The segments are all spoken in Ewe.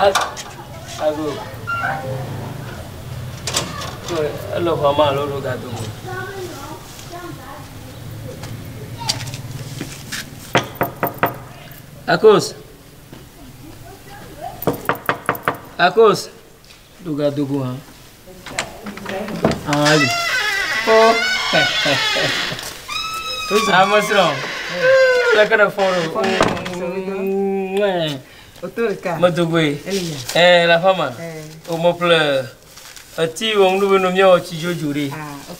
Ago. Ele xɔ ma alo ɖo gado me. Akos. Akos. Ɖo gado go hã. Ali. Oh. Ame srɔ̃. Leke ne fɔ ɖo. Medo goe. Eh, la fama. O mo ƒle eti wɔ ŋu be no míawɔ tsi dzodzo ɖe.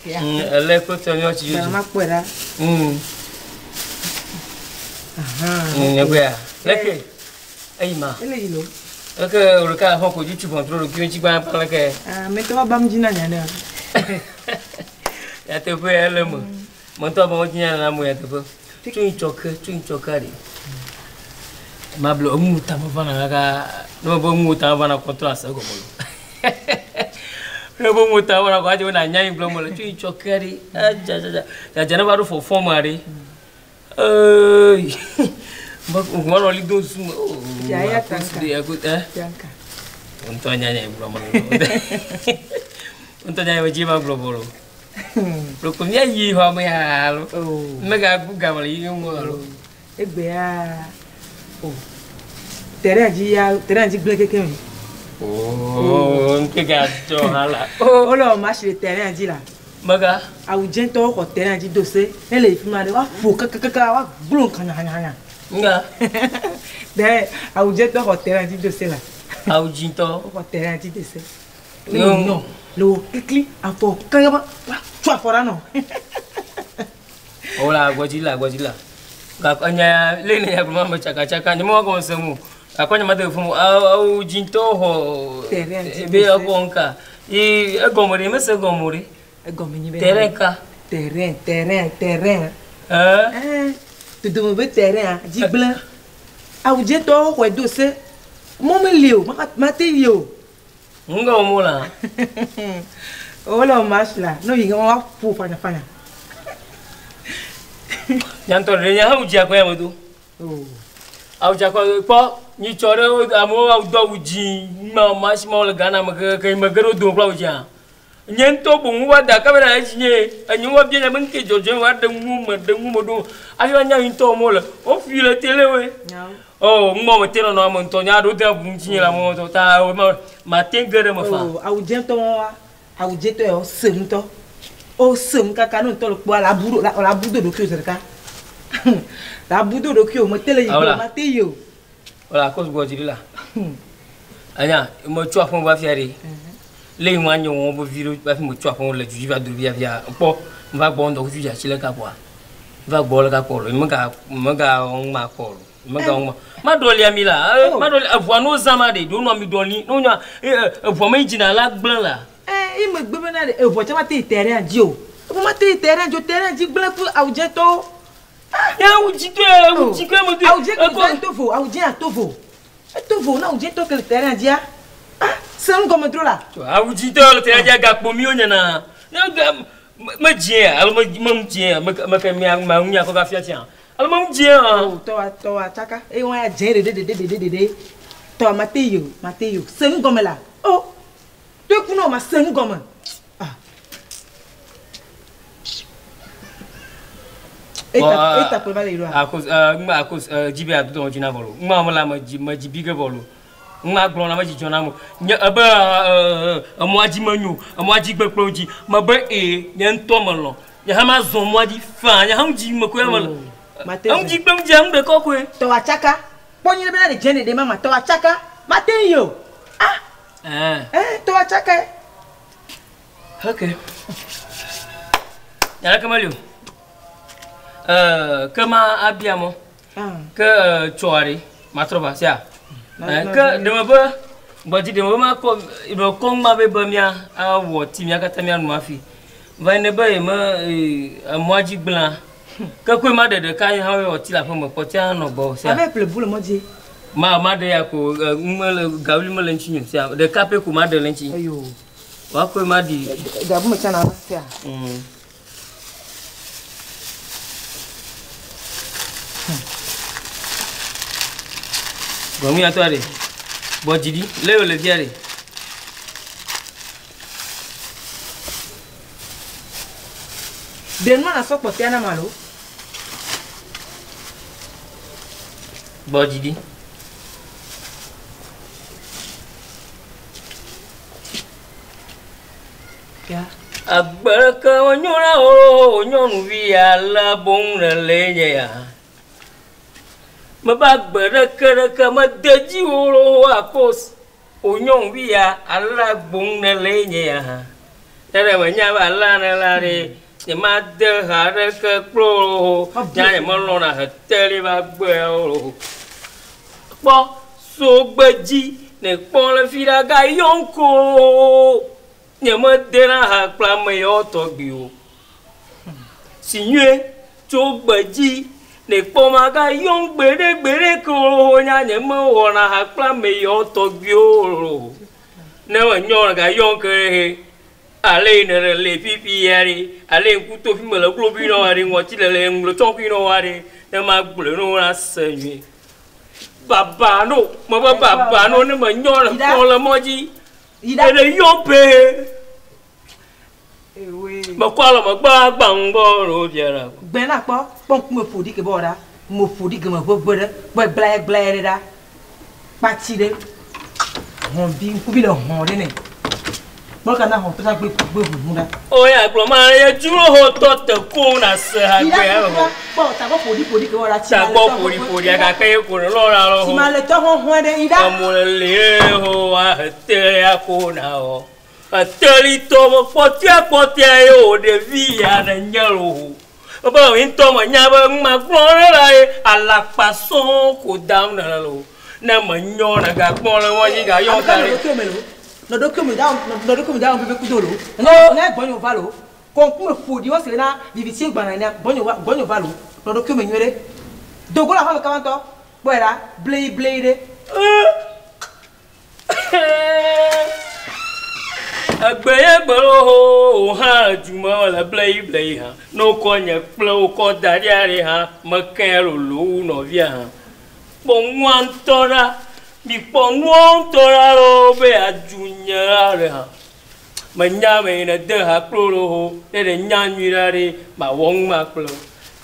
Ele kpetɔ míawɔ tsi dzodzo. Makpɔe ɖa. Nyegbe leke eyi ma. Ele yi lo. Leke ɖeka xɔ ko dzi tsi ʋɔtru ɖokui ŋuti gbã gbã leke. Ah, metɔ va bam dzi na nya ne. Nyateƒe ele me. Metɔ ba wodzi nya na mo nyateƒe. Tso yi tsɔ ke, tso yi tsɔ ke ɖe. Mablo emu ta me vana kaka ne me be emu ta me vana kɔtrɔ ase gɔme lo. Ne be emu ta me vana kɔ adze na nya yi gblɔ me le tso yi tsɔ ke ɖe. Adza dza dza. Dza ne va ɖo fɔfɔ me ɖe. Eeyi. Ŋu nɔ li do su me. Ya ya tanka. Eh. Tanka. Ŋutɔ nya nya yi gblɔ me. Ŋutɔ nya yi dzi ma gblɔ bɔ lo. Loko mía yi xɔ me alo. Oh. Mega gu game le yi ŋu alo. Egbea. Oh. Terrain dzi ya, terrain dzi gblẽ keke me. Oh, nkeke adzɔ hã la. Wole wɔ match le terrain dzi la. Mega. Awu dzẽtɔwo xɔ terrain dzi do se. Ne le fi ma ɖe, woaƒo kakakaka, woagblɔ hanyahanya. Nga. Ɖe awu dzẽtɔ xɔ terrain dzi do se la. Awu dzĩtɔ. Woxɔ terrain dzi do se. Ne wò nɔ, le wò klikli, afɔ kaka woatso afɔ ɖa nɔ. Wala agbɔdzi la agbɔdzi la. Gakɔ nya le ne ya gblɔ ma tsaka tsaka nye mo gɔme se mu. Akɔ nye ma de fún awu dzĩtɔ xɔ. Terrain dzi Ebe do se. akɔ nka. Yi egɔme ɖe mese gɔme ɖe. Egɔme nyi be. Terrain ka. Terrain, terrain, terrain. Eh. Eh, dodome be terrain dzi gblẽ. Awu dzẽtɔwo xɔe do se. Mɔ meli o, mate yi o. Nga mo la. Wole wɔ match la, ne yi woaƒo fanyafanya. Nyantɔ ɖe nya awu dzi akɔ ya me do. Oh. Awu dzi akɔ kpɔ nyitsɔ ɖe amewo awu do awu dzi ma ma si ma wole Ghana me ke ke me ge ɖo do kple awu dzia. Nye ŋutɔ boŋ va da kamera edzi nye enye wa bia nya be nke dzɔdzɔ wa ɖe ŋu me ɖe ŋu me ɖo hafi wa nya ŋutɔ mo le woƒui le tele we. Nyawo. Oh, ŋmɔ me te nɔnɔ ame ŋutɔ nya ɖo de bu ŋuti nye le ame ŋutɔ ta ma ma te ge ɖe me fa. Oh, awu dzẽtɔ wa, awu dzẽtɔ ya wo se ŋutɔ. Wo se ŋu kaka ne ŋutɔ le kpɔa la bu ɖo la la bu do ɖokuiwò zi ɖeka. La bu do ɖokuiwò mete le yi Awola. o, mate yi o. Wala ko gbɔ dzi la. Anya me tso aƒe va fia ɖe. Le yi ŋua nye wɔn be vi ɖo va fi me tso aƒe le dzi va do via via kpɔ va gbɔ ŋdɔ kutu dzi le ka kpɔa. Va gbɔ le ka kpɔ lo me ga me ga wɔn ma kpɔ lo. Me ga wɔn ma. Ma ɖɔ lia mi la. Oh. Ma ɖɔ lia eʋua no zã ma ɖe do nɔ mi ɖɔ li. No nya eʋua me dzina la gblẽ la. Eh, yi megbe bena ɖe eʋua tsɛ mate yi terrain dzi o. Eʋua mate yi terrain dzi o, terrain dzi gblẽ ku awu dzẽtɔwo. Ya awu dzi to ya awu dzi ke me do. Awu dzẽ ke to vo, awu dzẽ ato vo. Eto vo na awu dzẽtɔ ke le terrain dzia. Ah, se nu gɔme dro la. Awu dzi to le terrain dzia gakpo mi wo nyana. Ne ga me dzi alo me me ŋu dzi me me ke mia ma ŋu nya kɔ ga fia fia. Alo me ŋu dzi Oh, tɔwa tɔwa tsaka. Eye wɔn ya dzẽ ɖeɖe ɖeɖe ɖeɖe ɖeɖe. Tɔwa mate yi o, mate yi o. Se nu gɔme la. Oh, to eku na o ma se nu gɔme. Ah. Eta eta kple va le yi ɖoa. Akos ŋma akos dzi be adodo dzi na vɔlo. Ŋma me la me dzi me dzi bi ke vɔlo. Ŋma gblɔ na me dzi dzɔ na mo. Nye ebe emɔa dzi me nyo, emɔa dzi gbe kple dzi. Me be e nye ŋutɔ me lɔ. Nye hã ma zɔ mɔa dzi faa. Nye hã ŋu dzi me koe me le. Oh, mate Ŋu dzi kple ŋu dzi ŋu ɖeka koe. Tɔwa tsaka. Kpɔ nyuie bena ɖe dzẽ ɖeɖe mama. Tɔwa tsaka. Mate yi o. Ah. Eh. Eh, tɔwa tsaka. Ok. Nyala ke meli o. Ke ma abia mɔ. Ah. Ke tsɔa ɖe matrɔ va sia. Na- na- Ke ɖe me be gbɔdzi ɖe me be makɔ ɖe kɔ ŋma be be mía awɔ ti mía katã mía nu hafi. Va ne be ye me emɔa dzi gblẽa. Ke koe ma ɖe ɖeka ye hã wɔ ti le aƒe me kpɔtia nɔ gbɔ sia. Ave ƒle bu le mɔ dzi. Ma ma ɖe ya ko mele gawuli mele ŋuti nye sia ɖeka pɛ ko ma ɖe le ŋuti. Eyo. Woakɔe ma ɖi. Gabu me tsana va sia. Gɔmi ya tɔ ɖe. Gbɔ dzi ɖi. Lé wòle fia ɖe. Ɖe nua nasɔ kpɔtɔea nam alo? Gbɔ dzi ɖi. Ya. Agbe ɖeke menyo na wò nyɔnuvi alea boŋ nèle nye ya. Mebe agbe ɖeke ɖeke mede dzi wò loo akos wò nyɔnuvi ya alea boŋ nèle nye ya hã. Ne ɖe menya be alea nèle ɖe, nyemade ha ɖeke kple wò loo. Nya nyemelɔ̃na heteli be agbe ya o loo. Kpɔ sogbedzi nèkpɔ le fi ɖa gayɔ ŋko nyemedena ha kple ame yawo tɔgbi o. Si nyuie tso gbedzi nèkpɔ magayɔm gbeɖegbeɖe ke o nya nyemewɔna ha kple ame yawo tɔgbiwo o. Ne menyɔ gayɔm ke ɖe ale yi nèle le fifi ya ɖe ale yi ŋku to fi me le globi nɔ wa ɖe ŋɔti le le ŋlɔtsɔkui nɔ wa ɖe ne magblɔe ne wonase nyuie. Baba no, mebe baba no ne menyɔ le kpɔ le mɔ dzi. Yi ɖa. Eɖe yɔ be Ewoe. mekɔ alɔ megbe agbaŋgbɔ ɖo fia ɖa. Gbɛ na kpɔ kpɔ ŋkume ƒo ɖi ke bɔ ɖa. Mo ƒo ɖi geme ʋeʋe ɖe. Kpɔe gblae gblae ɖe ɖa. Kpatsi ɖe. Hɔ̃vi ŋkuvi le hɔ̃ ɖe nɛ. Kpɔ kana hɔ̃ tɔ gbe gbe ʋuʋu ɖa. O ya gblɔ ma ye dzro ho tɔ te ko na se ha Yi ɖa gbe ya yi ɖa. Kpɔ tagbɔ ƒo ɖi ƒo ɖi ke bɔ ɖa. Tsi Tagbɔ ƒo ɖi ƒo ɖi gake ye ko ne lɔra lɔ ho. Tsi ma le tɔ hɔ̃ ɖe yi ɖa. Amo le le ho wa hete ya ko na o. Eteli tɔ me kpɔtia kpɔtia ye o ɖevi ya ne nye lo ho. Ebe ŋutɔ me nya be ŋma gblɔ ɖe la ye alakpa sɔŋ ko dam ne le lo. Ne menyɔ ne gakpɔ le mɔ dzi gayɔ Ame ta ka nɔ ɖe. ɖokuiwò me lo. Nɔ ɖokuiwò me da nɔ ɖokuiwò me da wɔm pɛpɛ kudo lo. Ne gbɔnyo va lo. Kɔ ŋkume ƒo ɖi wose na viviti gbana nea gbɔnyo va gbɔnyo va lo. Nɔ ɖokuiwò me nyuie ɖe. Dogo le aƒeme kaba ŋutɔ. Kpɔe ɖa bleyi bleyi ɖe. Egbe ye gbe lo hã dzume le bleyi bleyi hã. Ne wokɔ nye kple wokɔ da ɖi aɖe hã meke lolo wu nɔvia hã. Kpɔ nua ŋutɔ ɖa. Mikpɔ nua ŋutɔ ɖa loo be adzu nye aɖe hã. Menya ame yi ne de ha kple wo ho. Ne ɖe nya nyui ɖa ɖe mawɔ nu ma kple wo.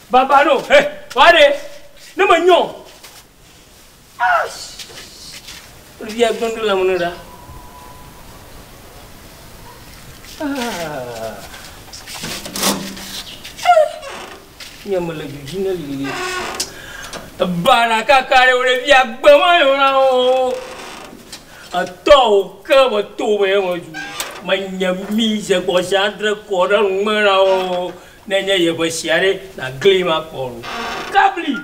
Baba no, he, wa ɖe. Ne menyɔ. Via gbɔndɔ le ame ɖa. Nye me le dzidzi ne lili. Bana kaka ɖe wo ɖevi agbe ma yɔ na wo. Etɔ wo ke me to be me dzu. Menye mi ze gbɔ sia adre kɔ ɖe nume na wo. Ne nye yeƒe sia ɖe na gli ma kpɔ lo. Kabli.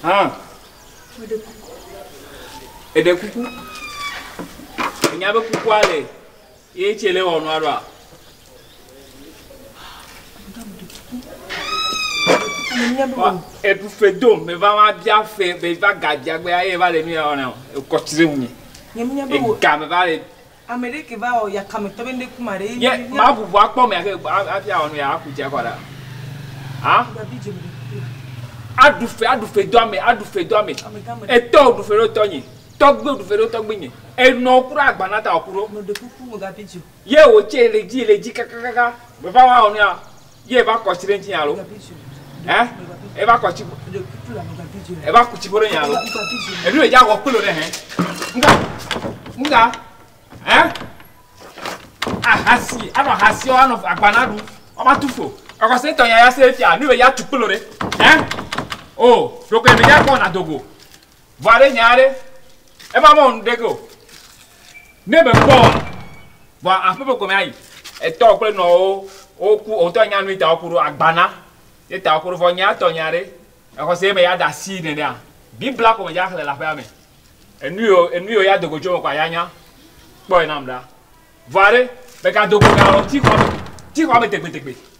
Hã. Eɖe kuku. Enya be kukua le ye tse le wɔ nua ɖoa. Eɖu fe dom me va ma bia fe me va gadza gbe eye va le nu ya wɔna o. Ekɔ tsi ɖe ŋunye. Nye menya be wo Ega me va le ame ɖe ke va wɔ yakametɔ be ŋɖe kuma ɖe. ye ma ʋuʋu akpɔ me ake hafi awɔ nu ya aku dze kɔ ɖa. Ha? Gabi dze me ɖe kuku. Aɖu fe aɖu fe do ame aɖu fe do ame. Amegã me Etɔ ɖu fe ɖo tɔnye. Tɔgbe ɖu fe ɖo tɔgbe nye. Enɔ ku ɖe agbana ta wòku ɖo. Me ɖe kuku me gabi dze o. Ye wòtse le dzi le dzi kakakaka. Me va wa wɔ nu ya ye va kɔ tsi ɖe ŋuti alo. Gabi dze o. Ɛ? Eva kɔ tsi Ɖe kuku la me gabi dze o. eva ku tsi ƒo ɖe nye alo. Gabi dze o. Enu le dza wɔ kpelo ɖe hɛ. Ŋga ŋga ɛ? Ahasi anɔ ahasi wɔ anɔ agbana ɖu. Wɔma tu fo. Ɛkɔsɛ tɔ ya ya se fia nu le ya tu kpelo ɖe. Ɛ? O ɖoko me dza kpɔ na dogo. Vɔ ɖe nya ɖe. Eva mɔ nu ɖe ke o. Ne me kpɔ wa. Vɔ aƒe me gɔme ayi. Etɔ kple nɔwo woku wotɔ nya nu ta woku ɖo agbana. Ye ta woku ɖo vɔ nya tɔ nya ɖe. Ɛkɔsɛ me ya da si nenea. Biblia ko me dza xlẽ le aƒea me. Enu yiwo enu yiwo ya dogo tso me kɔ ya nya. Kpɔe nam ɖa. Vɔa ɖe, mega do go ga lɔ tsi xɔ me, tsi xɔ me tegbetegbe.